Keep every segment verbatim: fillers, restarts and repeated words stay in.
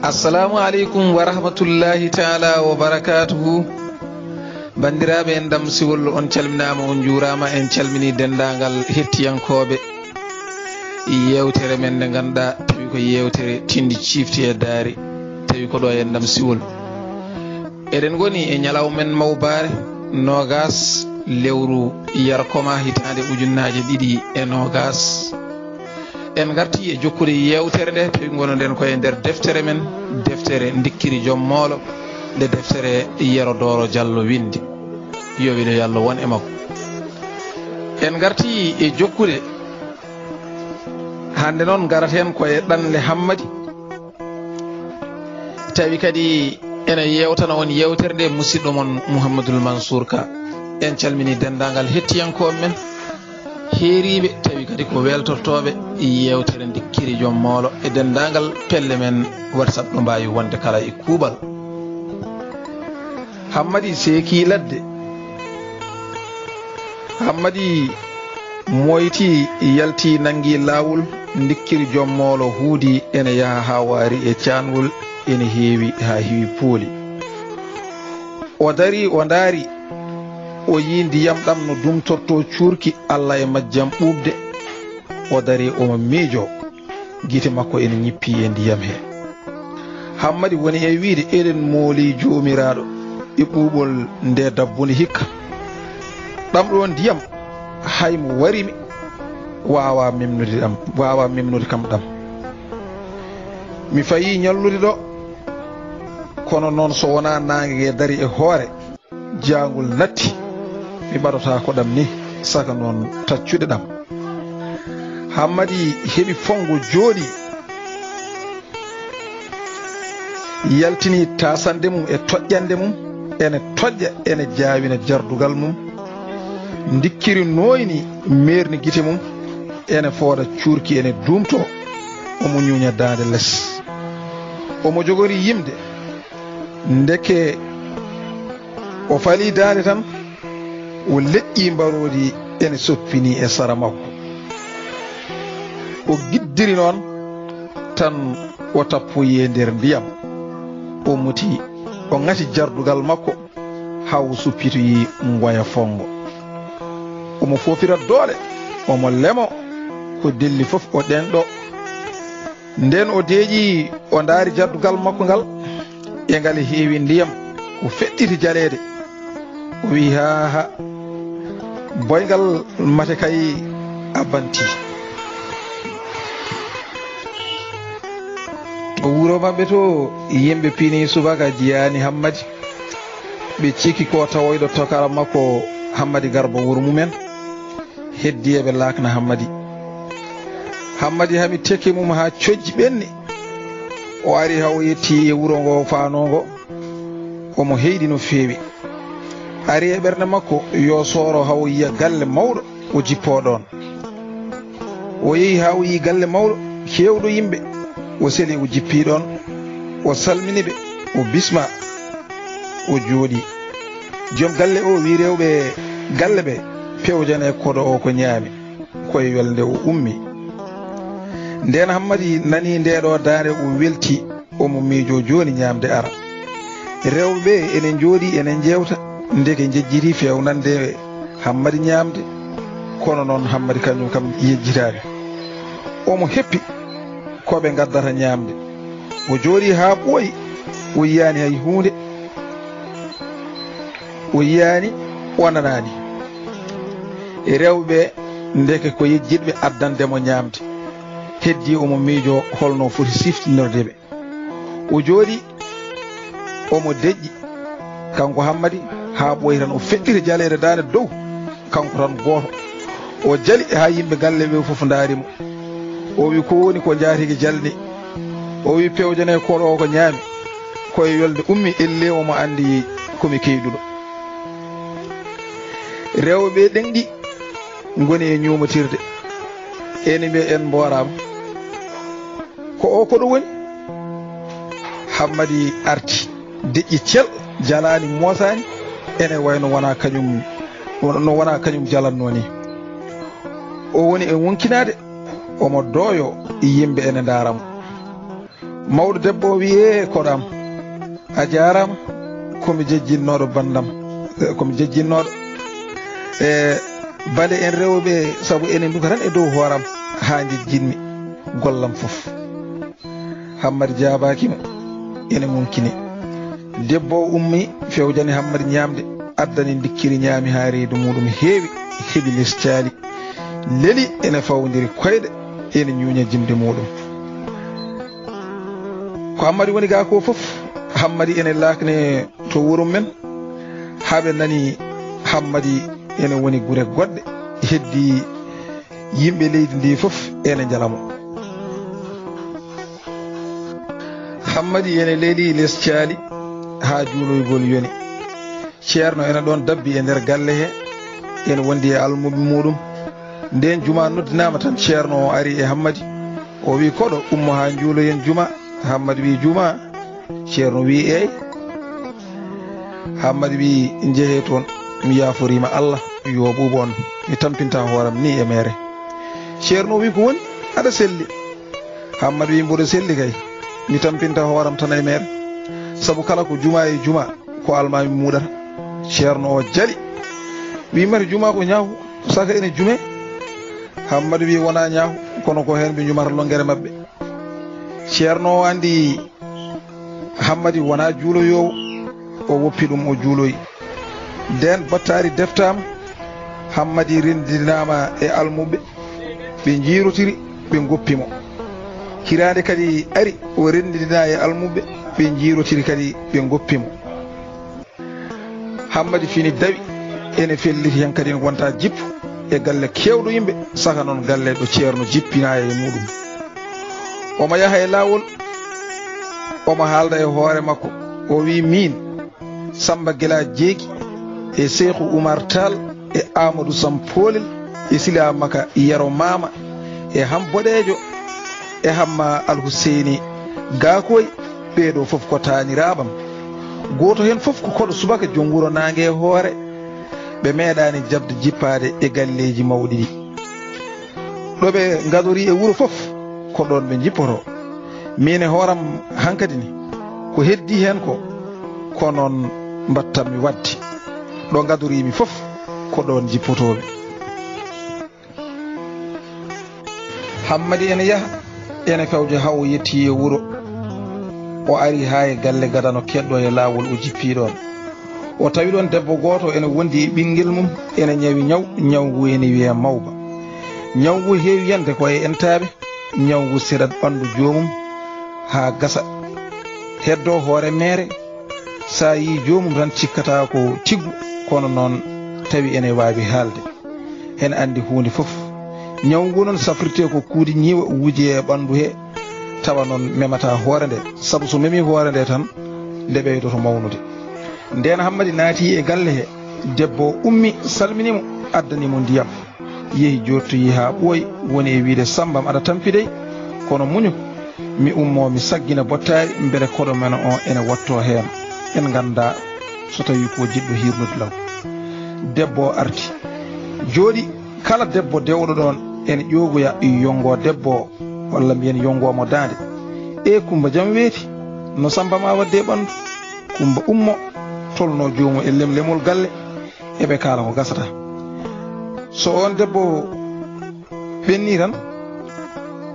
Assalamu aleykum wa rahmatullahi taala wa barakatuhu. Banndiraaɓe en ɗam siwol, on calminaama, on njuuraama. En calminii denndaangal hettiyankooɓe yeewtere men nde ngannduɗaa tawi ko yeewtere tinndi ciifti e daari, tawi ko ɗo e ɗam siwol. Eɗen ngoni e ñalawma men mawbaare, noogaas lewru yarkoma, hitaande ujunnaaje ɗiɗi e noogaas. En ngarti e jokkude yeewtere nde, tawi ngonoɗen ko e nder deftere men, deftere Ndikkiri Joom Moolo, nde deftere Yero Dooro Jallo winndi. Yo welo Yallah won e makko. En ngarti e jokkude hannde noon, ngaraten ko e ɗanle Hammadi. Tawi kadi ene yeewtana on yeewtere nde musidɗo mon Mouhamadul Mansour Ka. En calminii denndaangal hettiyankooɓe men heeriiɓe, tawi kadi ko weltortooɓe yeewtere Ndikkiri Joom Moolo e denndaangal pelle men WhatsApp ɗo mbaawi wonde kala e kuuɓal. Hammadi seekii ladde. Hammadi mooyti, yalti, nanngi laawol. Ndikkiri Joom Moolo huudi ene yaha haa waari e caangol, ene heewi haa heewi pooli. O darii, o ndaari, o yii ndiyam ɗam no dumtortoo cuurki, Alla e majjam ɓuuɓde. O darii, omo miijoo. Gite makko ene ñippi e ndiyam he. Hammadi woni e wiide, "Eɗen mooli Joomiraaɗo e ɓuuɓol nde dabbunde hikka. Ɗam ɗo ndiyam, hay mo wari mi, waawaa memnude ɗam, waawaa memnude kam ɗam. Mi fayii ñallude ɗo, kono noon so wonaa naange nge darii e hoore, jaangol natti, mi ɓadotaako ɗam ni, saka noon taccude ɗam." Hammadi heɓi fonngo, jooɗii, yaltini taasannde mum e toƴƴannde mum, ene toƴƴa, ene jaawina jardugal mum. Ndikkiri nooyni, meerni gite mum, ene fooɗa cuurki, ene duumtoo, omo ñuuña daande les. Omo jogori yimde, ndeke o falii daande tan, o leƴƴii mbaroodi ene soppinii e sara makko. O giddiri noon tan, o tappoyi e nder ndiyam. O muti, o ŋati jardugal makko haa o suppitoyi ngoya fonngo. Omo foofira doole, omo lemo, ko delli fof o ɗenɗo. Ndeen o deeƴi, o ndaari jardugal makko ngal, e ngal heewi ndiyam, o feɗɗiti jaleede. O wiyi, "Haa, haa, boyngal mate kay abbantii." To wuro maɓɓe to, yimɓe pinii subaka, jiyaani Hammadi. Ɓe cikki ko tawoyɗo tokara makko Hammadi Garba wuro mumen. Heddii eɓe laakna Hammadi. Hammadi hami tekke mum haa cojji ɓenni. O ari haa o yettii e wuro ngo faanoo ngo. Omo heyɗi no feewi. Ari e ɓernde makko yo sooro haa o yiya galle mawɗo, o jippoo ɗoon. O yehi haa o yiyi galle mawɗo, keewɗo yimɓe. O seli, o jippii ɗoon. O salmini ɓe, o bismaa, o jooɗii. Joom galle o wiyi rewɓe galle ɓe, "Pewjanee koɗo o ko ñaami." Koye welde o ummii. Ndeen Hammadi nanii ndee ɗoo daande, o weltii, omo miijoo jooni ñaamde ara. Rewɓe ɓe ene njooɗii, ene njeewta, ndeke njejjitii feewnande Hammadi ñaamde, kono noon Hammadi kañum kam yejjitaani. Omo heppi ko ɓe ngaddata ñaamde. O jooɗii haa ɓooyi, o yiyaani hay huunde. O yiyaani, o nanaani. Rewɓe ndeke ko yejjitɓe addande mo ñaamde. Heddii omo miijoo holno foti siftinorde ɓe. O jooɗii, omo deƴƴi. Kanko Hammadi, haa ɓooyi tan, o feɗɗiti jaleede daande dow, kanko tan gooto. O jali haa yimɓe galle ɓe fof ndaari mo. O wi, "Ko woni ko njaatigi jalni?" O wi, "Pewjanee koɗo o ko ñaami." Koye welde ummi, ellee, omo anndi ko mi keyɗuɗo. Rewɓe ɓe ɗeŋɗi, ngoni e ñuumotirde. Ene mbiya, "En mbooraama." "Ko o koɗo woni?" Hammadi arti, deƴƴi cel, jalaani, moosaani, ene wayi no wonaa kañum, no wonaa kañum jalannoo ni. O woni e wonkinaade, omo dooyoo, yimɓe ene ndaara mo. Mawɗo debbo o wi'i, "E koɗo am, a jaaraama, ko mi jejjinnooɗo banndam, eh, ko mi jejjinnooɗo, e bale en rewɓe, sabu enen nduka tan e dow hooram haa njejjinmi gollam fof." Hammadi jaabaaki mo, ene munkini. Debbo o ummi, fewjani Hammadi ñaamde, addani ndikkiri ñaami haa reedu muuɗum heewi, heɓi les caali, leli ene fawndiri koyɗe, ene ñuuña jimɗi muuɗum. Ko Hammadi woni gaa ko fof, Hammadi ene laakne to wuro men, haa ɓe nani Hammadi ene woni gure goɗɗe, heddi yimɓe leydi ndi fof ene njala mo. Hammadi ene leli les caali haa juuloygol yoni. Ceerno ene ɗoon dabbi e nder galle he, ene wondi e almuɓe muuɗum. Ndeen juma noddinaama tan, ceerno o ari e Hammadi. O wi, "Koɗo, ummo haa njuuloyen juma." Hammadi wi, "Juma?" Ceerno wi, "Eey." Hammadi wi, "Njehee toon, mi yaaforiima Allah, yo ɓuuɓo on, mi tampinta hooram ni e meere." Ceerno wi, "Ko woni? Aɗa selli?" Hammadi wi, "Mboɗo selli kay, mi tampinta hooram tan e meere, sabu kala ko juma e juma, ko almaami muuɗata." Ceerno o jali, wi, "Mati juma ko ñaawo, saka ene jume?" Hammadi wi, "Wonaa ñaawo, kono ko heen ɓe njumata lonngere maɓɓe." Ceerno o anndi Hammadi wonaa juuloyoowo, o woppi ɗum, o juuloyi. Ndeen bottaari deftaama, Hammadi renndinaama e almuɓɓe, ɓe njiirotiri, ɓe ngoppi mo. Hiraande kadi ari, o renndinaa e almuɓɓe, ɓe njiirotiri kadi, ɓe ngoppi mo. Hammadi fini dawi, ene felliti heen kadi wonta jippo e galle keewɗo yimɓe, saka noon galle ɗo ceerno jippinaa e muuɗum. Omo yaha e laawol, omo haalda e hoore makko, o wi, "Miin, Samba Gila Jeegi e Seeku Umar Taal e Aamadu Sam Poolel e Sila Maka Yero Maama e Ham Boɗeejo e Hamma Alhuseyni Gaakoy, ɓee ɗoo fof ko taaniraaɓam. Gooto heen fof ko koɗo subaka joom wuro naange e hoore. Ɓe meeɗaani jaɓde jippaade e galleeji mawɗi ɗi. Ɗo ɓe ngadorii e wuro fof, ko ɗoon ɓe njippoto. Miin e hooram hankadi ni, ko heddii heen ko, ko noon mbattammi waɗde. Ɗo ngadoriimi fof, ko ɗoon njippotoomi." Hammadi ene yaha, ene fewja haa o yettii e wuro. O ari haa e galle gadano keɗɗo e laawol, o jippii ɗoon. O tawi ɗoon debbo gooto ene wondi e ɓinngel mum, ene ñawi ñaw, ñaw ngu ene wiyee mawba. Ñaw ngu heewi yande ko e entaaɓe, ñaw ngu seɗat ɓanndu joomum haa gasa, heddoo hoore meere. So a yii joomum tan, cikkataa ko tiggu, kono noon tawi ene waawi haalde. Ene anndi huunde fof. Ñaw ngu noon safrirtee ko kuudi ñiiwa wujee e ɓanndu he, tawa noon memataa hoore nde, sabu so memii hoore nde tan, nde ɓeydoto mawnude. Ndeen Hammadi naatii e galle he, debbo o ummi, salminii mo, addanii mo ndiyam. Yehi jooɗtoyi haa ɓooyi, woni e wiyde, "Sammbam, aɗa tampi dey, kono muñu, mi ummoo, mi saggina bottaari, mbele koɗo men o ene waɗtoo heen, en nganndaa so tawii ko jiɗɗo hiirnude law." Debbo o arti, jooɗi. Kala debbo dewɗo ɗoon ene ƴoogoya yonngoo debbo o, walla mbiyen yonngoo mo daande. "E Kummba, jam weeti? No Sammba maa waɗde e ɓanndu?" Kummba ummo, tolno joomum e lemlemol galle, eɓe kaala ko gasata. So oon debbo ɓennii tan,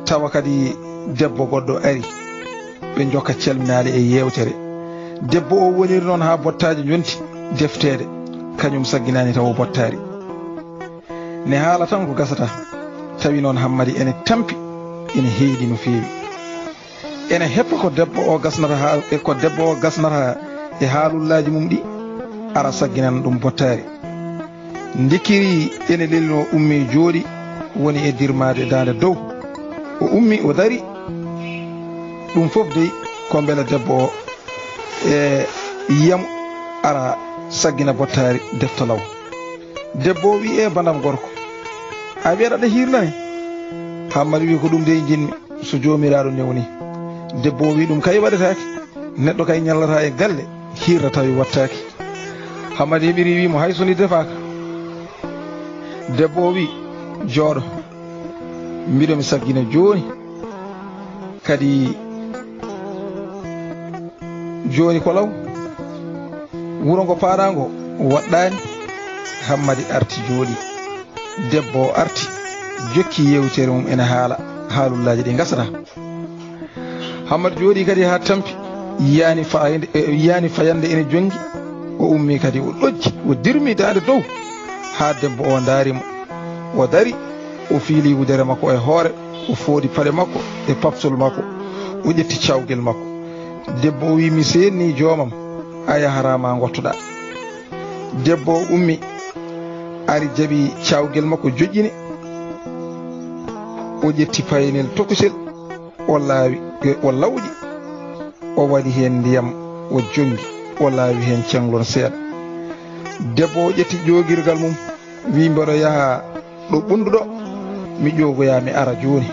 tawa kadi debbo goɗɗo ari, ɓe njokka calminaali e yeewtere. Debbo o woniri noon haa bottaaji njonti defteede, kañum sagginaani taw o bottaari. Ne haala tan ko gasata, tawi noon Hammadi ene tampi, ene heyɗi no feewi. Ene heppa ko debbo o gasnata haa, e ko debbo o gasnata e haalullaaji mum ɗi, ara sagginan ɗum bottaari. Ndikkiri ene lelnoo, ummi jooɗi, woni e dirmaade daande dow. O ummi, o dari. Ɗum fof dey ko mbela debbo o e yiyam ara saggina bottaari defta law. Debbo o wi'i, "E bandam gorko, a wi'at aɗa hiirna mi?" Hammadi wi'i, "Ko ɗum dey njiɗmi, so Joomiraaɗo newni." Debbo o wi'i, "Ɗum kay waɗetaake, neɗɗo kay ñallata e galle, hiirta tawi wattaaki." Hammadi heɓiri wi'i mo, "Hay so ndi defaaka." Debbo o wi'i, "Jooɗo, mbiɗo mi saggina jooni, kadi Jooni ko law, wuro ngo paaɗaa ngo waɗɗaani. Hammadi arti jooɗii. Debbo o arti, jokki yeewtere mum ene haala haalullaaji ɗi ngasataa. Hammadi jooɗii kadi haa tampi, yiyaani fayande, e, yiyaani fayande ene jonngi. O ummii kadi, o ɗojji, o dirmi daande dow haa debbo o ndaari mo. O dari, o fiili wudere makko e hoore, o fooɗi paɗe makko e papsol makko, o ƴetti cawgel makko. Debbo o wiyi, "Mi seennii joomam, a yahataa ma ngottoɗaa." Debbo o ummi, ari jaɓi cawgel makko joƴƴini, o ƴetti payanel tokosel, o laawi, o lawƴi, o waɗi heen ndiyam, o jonngi, o laawi heen ceŋlon seeɗa. Debbo o ƴetti ƴoogirgal mum, wiyi, "Mboɗo yaha ɗo ɓunnduɗo, mi ƴoogoya, mi ara jooni."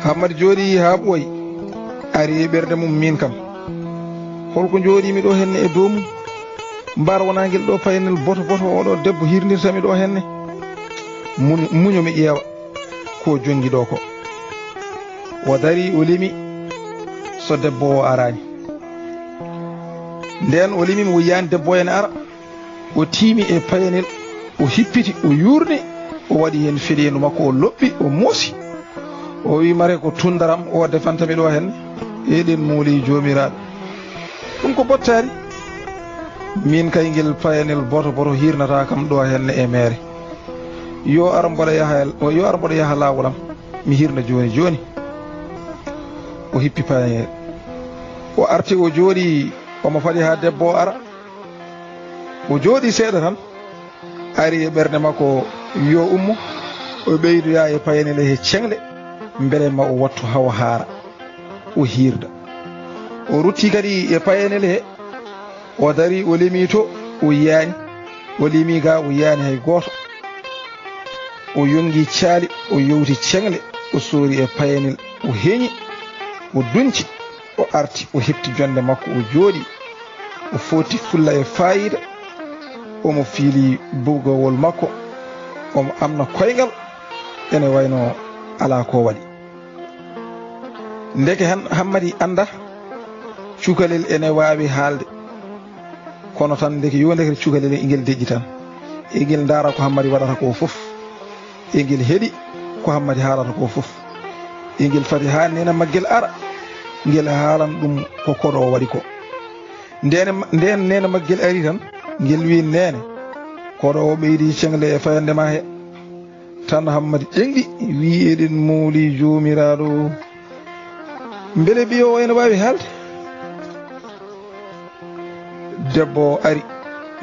Hammadi jooɗii haa ɓooyi, ari e ɓernde mum, "Miin kam, holko njooɗiimi ɗo henne e dow mum? Mbar wonaa ngel ɗo payanel boto boto oɗo debbo hirnirta mi ɗo henne? Muñ-, muño mi ƴeewa ko jonngi ɗo ko." O darii, o limi so debbo o araani. Ndeen o limi mo, o yiyaani debbo o ene ara. O tiimi e payanel, o hippiti, o yuurni, o waɗi heen fedeendu makko, o loɓɓi, o moosi. O wi, "Mare ko tunndaram o defanta mi ɗo henne? Eɗen muuli Joomiraaɗo. Ɗum ko bottaari. Miin kay ngel payanel boto boto hirnata kam ɗo henne e meere. Yo ar mboɗo yaha, yo ar mboɗo yaha laawol am. Mi hirna jooni jooni." O hippi payanel. O arti, o jooɗii, omo faɗi haa debbo o ara. O jooɗii seeɗa tan, ari e ɓernde makko, yo ummo, o ɓeydoya e payanel he ceŋle, mbele ma o wattu haa o haara, o hiirda. O rutti kadi e payanel he, o darii, o lemii to, o yiyaani, o lemii ga, o yiyaani hay gooto. O yonngii caali, o yowti ceŋle, o soori e payanel, o heñi, o dunci. O arti, o heɓti jonnde makko, o jooɗii. O foti fulla e faayiida, omo fiili bugawol makko, omo amna koyngal, ene wayno alaa ko waɗi. Ndeke han-, Hammadi annda cukalel ene waawi haalde, kono tan ndeke yo ndeke cukalel e ngel deƴƴi tan, e ngel ndaara ko Hammadi waɗata ko fof. E ngel heɗi ko Hammadi haalata ko fof. E ngel fati haa neene maggel ara, ngel haalan ɗum ko koɗo o waɗi ko. Ndeen, ndeen neene maggel ari tan, ngel wi, "Neene, koɗo o ɓeydi ceŋle e fayande ma he." Tan Hammadi ƴeŋɗi, wi, "Eɗen mooli Joomiraaɗo. Mbele ɓiyo o ene waawi haalde?" Debbo o ari,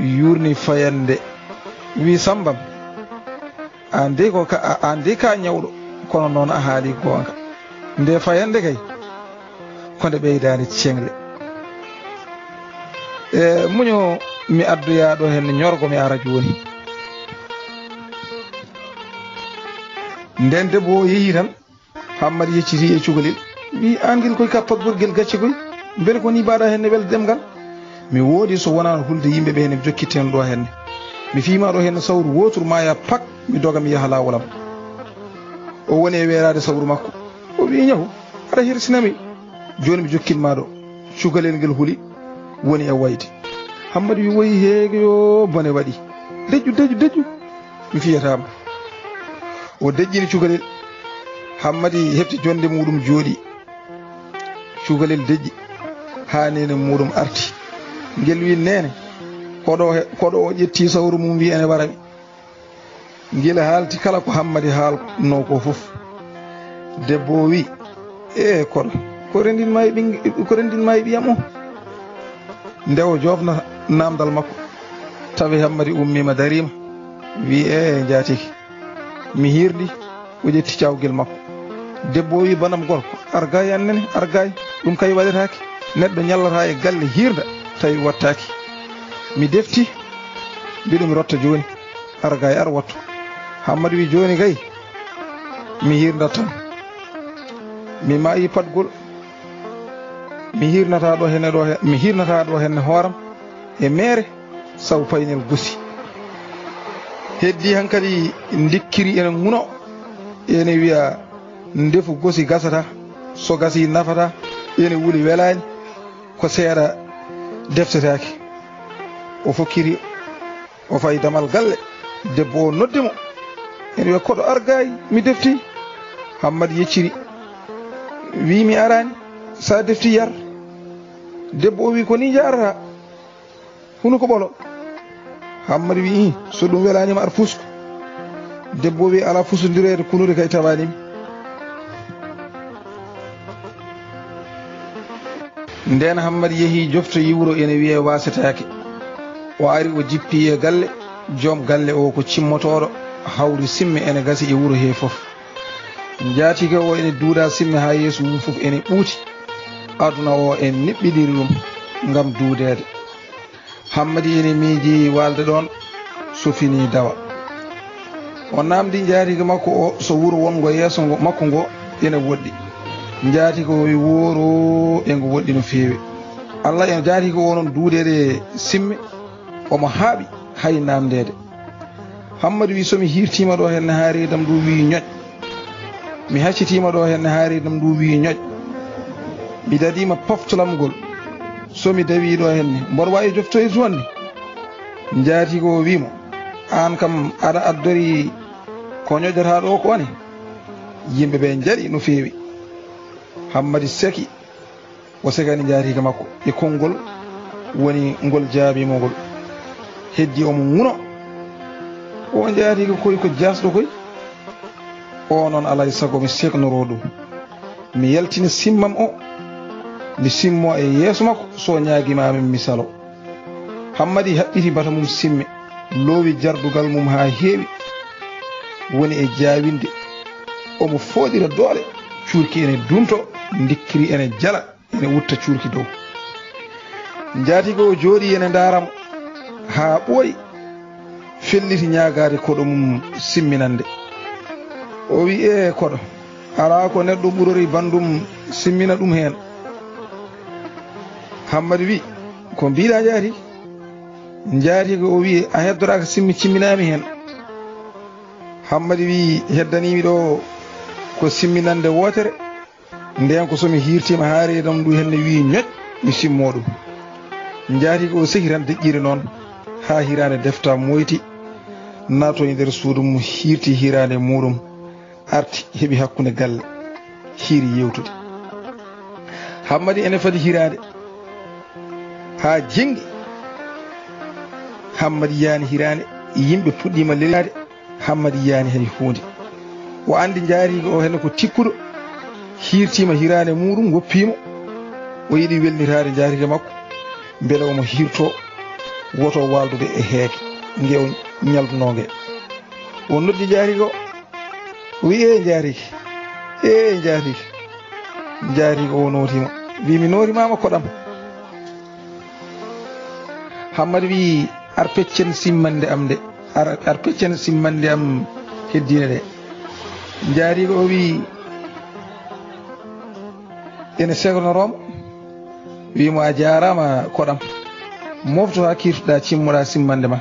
yuurni fayande, wi, "Sammbam, aan dey ko ka, a-, aan dey ka ñawɗo, kono noon a haali goonga. Nde fayande kay, ko nde ɓeydaani ceŋle. E, muño mi addoya ɗo heen ñorgo, mi ara jooni." Ndeen debbo o yehi tan, Hammadi yeccitii e cukalel, wi, "Aan ngel koy ka paggol gel gacce koy, mbele ko ni mbaɗa heen ne welde ɗemngal? Mi woodi so wonaa hulde yimɓe ɓe heen mi jokkitten ɗo heen. Mi fiima ɗo heen sawru wootur ma ya pak, mi doga mi yaha laawol am." O woni e weeraade sawru makko. O wi, "Ñaw, aɗa hersinami. Jooni mi jokkin ma ɗo." Cukalel ngel huli, woni e wayde. Hammadi wi, "Woyi heege yo, bone waɗi. Deƴƴu, deƴƴu, deƴƴu. Mi fiyataa ma." O deƴƴini cukalel. Hammadi heɓti jonnde muuɗum jooɗii. Cukalel deƴƴi haa neene muuɗum arti. Ngel wi, "Neene, koɗo he-, koɗo o ƴetti sawru mum wi ene wara mi." Ngel haalti kala ko Hammadi haalnoo ko fof. Debbo o wi, "E koɗo, ko renndin ma e ɓing-, ko renndin ma e ɓiyam o?" Nde o joofna naamndal makko, tawi Hammadi ummiima dariima, wi, "E njaatigi, mi hiirdi." O ƴetti cawgel makko. Debbo o wi, "Banam gorko, argaay aan nene, argaay. Ɗum kay waɗetaake. Neɗɗo ñallata e galle hiirda, tawi wattaaki. Mi defti, mbiɗo mi rotta jooni. Argaay, ar wattu." Hammadi wi, "Jooni kay, mi hiirdat tan. Mi maayi patgol. Mi hiirnataa ɗo henne, ɗo he-, mi hiirnataa ɗo henne hooram e meere, sabu paynel gosi." Heddii hankadi ndikkiri ene ŋuno, ene wiya, "Ndefu gosi gasata, so gasi nafata." Ene wuli welaani, ko seeɗa deftetaake. O fokkiti, o fayi damal galle. Debbo o noddi mo, ene wiya, "Koɗo, ar gaay, mi defti." Hammadi yecciri, wi, "Mi araani, so a defti, yar." Debbo o wi, "Ko ni njaarata?" Hunu ko ɓolo. Hammadi wi, "Ih, so ɗum welaanima, ar fusko." Debbo wi, "Alaa fusondireede, kunude kay tawaanimi." Ndeen Hammadi yehi joftoyi wuro ene wiyee Waasetaake. O ari, o jippii e galle. Joom galle o ko cimmotooɗo, hawri simme ene gasi e wuro hee fof. Njaatigi o ene duuda simme haa yeeso mum fof ene ɓuuti. Aduna o en niɓɓiniri ɗum ngam duudeede. Hammadi ene miiji waalde ɗoon, so fini dawa. O naamndi njaatigi makko o so wuro wonngo yeeso ngo, makko ngo ene woɗɗi. Njaatigi o wi, "Wooro, e ngo woɗɗi no feewi." Allah, e njaatigi o noon duudeede simme, omo haaɓi hay naamndeede. Hammadi wi, "So mi hiirtiima ɗo henne haa reedam ndu wii ñoƴ. Mi haccitiima ɗo henne haa reedam ndu wii ñoƴ. Mi dadiima poftolam ngol. So mi dawii ɗo henne, mboɗo waawi joftoyde toon ni?" Njaatigi o wi mo, "Aan kam aɗa addori ko ñoƴataa ɗo ko ne?" Yimɓe ɓe njaɗi no feewi. Hammadi seki. O segani njaatigi makko e konngol woni ngol jaabii mo ngol. Heddi omo ŋuno. O njaatigi koy ko jaasɗo koy. O noon alaa e sago mi seknoroo ɗum. Mi yaltina simmam o, mi simmo e yeeso makko, so ñaagiima min mi salo. Hammadi haɓɓiti bata mum simme, loowi jardugal mum haa heewi, woni e jaawinde. Omo fooɗira doole, cuurki ene dunto, ndikkiri ene jala. Ene wutta cuurki dow. Njaatigi o jooɗii ene ndaara mo haa ɓooyi, felliti ñaagaade koɗo mum simminande. O wi, "Ee koɗo, alaa ko neɗɗo ɓurori banndum simmina ɗum heen." Hammadi wi, "Ko mbiɗa njaatigi?" Njaatigi o wi, "A heddoraaka simmi cimminaami heen?" Hammadi wi, "Heddaniimi ɗo ko simminande wootere." Ndeen ko so mi hiirtiima haa reedam ndu henne wii ñoƴ, mi simmoo ɗum. Njaatigi o sehi tan deƴƴiire noon, haa hiraande defta moyti, naatoyi nder suudu mum, hiirti hiraande muuɗum, arti heɓi hakkunde galle, hiiri yeewtude. Hammadi ene fadi hiraande, haa jinngi. Hammadi yani hiraande, yimɓe puɗɗiima lelaade. Hammadi yiyaani hay huunde. O anndi njaariiga o hene ko tikkuɗo, hiirtiima hiraande muuɗum, woppiimo. O yiɗi welnitaade njaariiga makko, mbele omo hiirtoo, woto waaldude e heege nge o ñaldunoo nge. O noddi njaariiga o, o wi'i, "Ee njaariiga, ee njaariiga." Njaariiga o nootiima, wi'i, "Mi nootimaama koɗam." Hammadi wi'i, "Ar peccen simmannde am nde, ar, ar peccen simmannde am heddiinde nde." Njaariiga o wi'i, "Ene seknoroo mo." Wi'i mo, "A jaaraama koɗam. Moftu haa kiirtuɗaa, cimmoɗaa simmannde ma."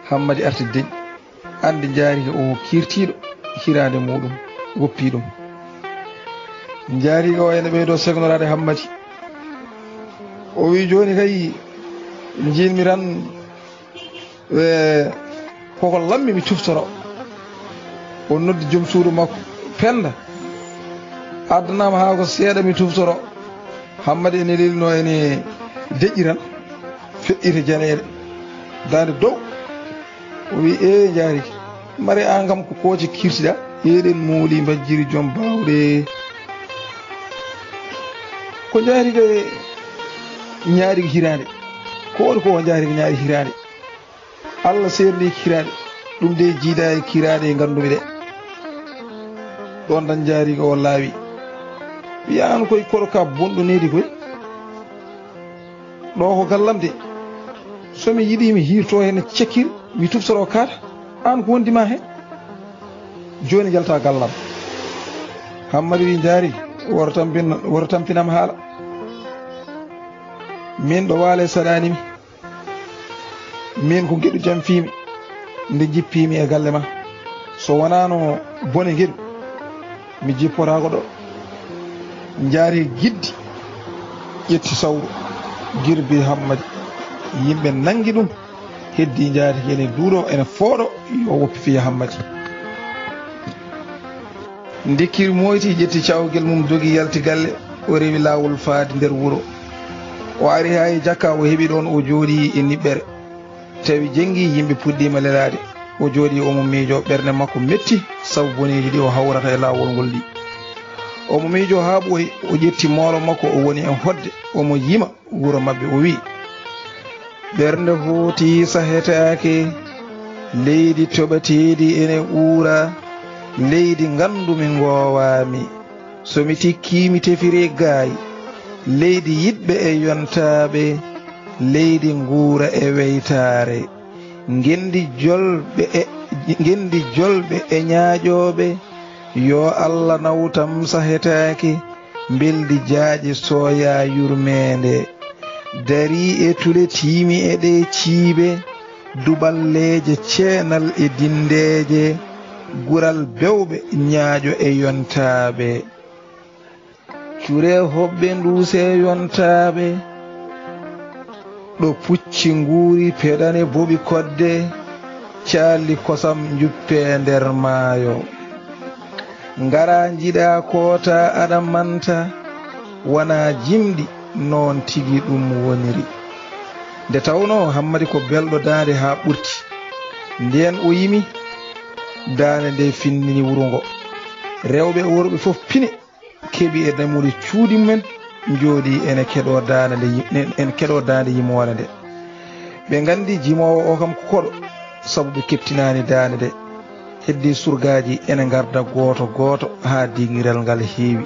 Hammadi arti deƴƴi. Anndi njaariiga o kiirtiiɗo hiraande muuɗum, woppii ɗum. Njaariiga o ene ɓeydoo seknoraade Hammadi. O wi'i, "Jooni kay, njiinmi tan, e, koko lammi mi tuftoro." O noddi joom suudu makko, "Pennda, addanaama haa ko seeɗa mi tuftoro." Hammadi ene lelinoo ene deƴƴi tan, feƴƴita jaleeɗe, daande dow. O wi'i, "Ee njaariiga, mare aan kam ko kooce kiirtiɗaa?" Eɗen mooli mbajjiri joom baawɗe. Ko njaariiga e njaariiga hiraande. Ko woni ko njaariiga njaari hiraande? Allah seerni kiraade. Ɗum de jiida e kiraade e ngannduɓe de. Ɗoon tan njaariiga o laawi. Wi'i, "Aan koy koɗo ka bonɗo needi koy. Ɗo ko gallam de. So mi yiɗi mi hiirto heen cekkiri, mi tuftoroo kaata. Aan ko wondi ma heen. Jooni njalta gallam." Hammadi wi'i, "Njaari, woto tampin-, woto tampinam haala. Min ɗo waale saɗaani mi. Min ko ngeɗu jam fii mi, nde jippii mi e galle ma. So wonaano bone ngeɗu, mi jippotaako ɗo." Njaari giddi, ƴetti sawru, girbi Hammadi. Yimɓe nanngi ɗum, heddii njaari ene duuɗoo, ene fooɗoo, yo woppi fii Hammadi. Ndikkiri mooyti, ƴetti cawgel mum, dogi yalti galle, o rewi laawol faade nder wuro. O ari haa e jakka, o heɓi ɗoon, o jooɗii e niɓɓere. Tawi jenngi, yimɓe puɗɗiima lelaade. O jooɗii, omo miijoo, ɓernde makko metti sabu boneeji ɗi o hawrata e laawol ngol ɗi. Omo miijoo haa ɓooyi, o ƴetti moolo makko, o woni e hoɗde, omo yima wuro maɓɓe, o wi'i: "Ɓernde hooti sahetaake, leydi toɓateeɗi ene uura, leydi nganndu-mi ngoowaami. So mi tikkii, mi tefiri gaay, leydi yiɗɓe e yontaaɓe, leydi nguura e weytaare. Ngenndi jolɓe e, ngenndi jolɓe e ñaaƴooɓe, yo Alla nawtam sahetaake, mbeldi jaaƴe sooya yurmeende. Darii e tule tiimi e ɗee ciibe, duɓalleeje ceenal e dindeeje, gural bewɓe ñaaƴo e yontaaɓe." Curee hoɓɓe nduusee yontaaɓe, ɗo pucci nguuri peɗane boɓi kodde, caalli kosam njuppee nder maayo. Ngaraa njiɗaa kootaa aɗa manta, wanaa jimɗi, noon tigi ɗum woniri. Nde tawnoo Hammadi ko belɗo daande haa ɓurti, ndeen o yimi, daande nde finnini wuro ngo. Rewɓe e worɓe fof pini, keɓi e dammuɗe cuuɗi mumen, njooɗii ene keɗoo daande nde yi-, en, en keɗoo daande yimoore nde. Ɓe nganndi jimoowo o kam ko koɗo, sabu ɓe keɓtinaani daande nde. Heddii surgaaji ene ngarda gooto gooto haa dingiral ngal heewi.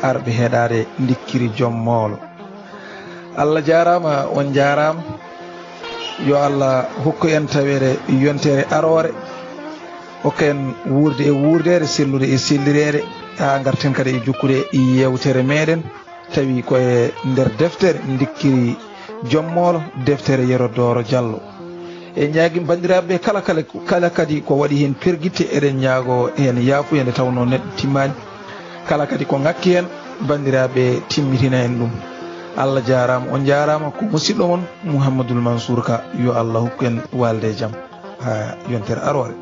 Arɓe heɗaade ndikkiri jom moolo. Allah jaaraama, on njaaraama. Yo Allah hokku en taweede yontere aroore. Hokka en wuurde e wuurdeede, sellude e sellireede, haa ngarten kadi e jokkude e yeewtere meeɗen, tawi ko e nder deftere ndikkiri jom moolo, deftere Yero Dooro Jallo. En ñaagii banndiraaɓe kala, kala, kala kadi ko waɗi heen pergitte, eɗen ñaagoo heen yaafuya nde tawnoo neɗɗo timmaani. Kala kadi ko ŋakki heen, banndiraaɓe, timmitina en ɗum. Allah jaaraama, on njaaraama. Ko musiɗɗo mon Mouhamadoul Mansour Ka, yo Allah hokku en waalde e jam haa yontere aroore.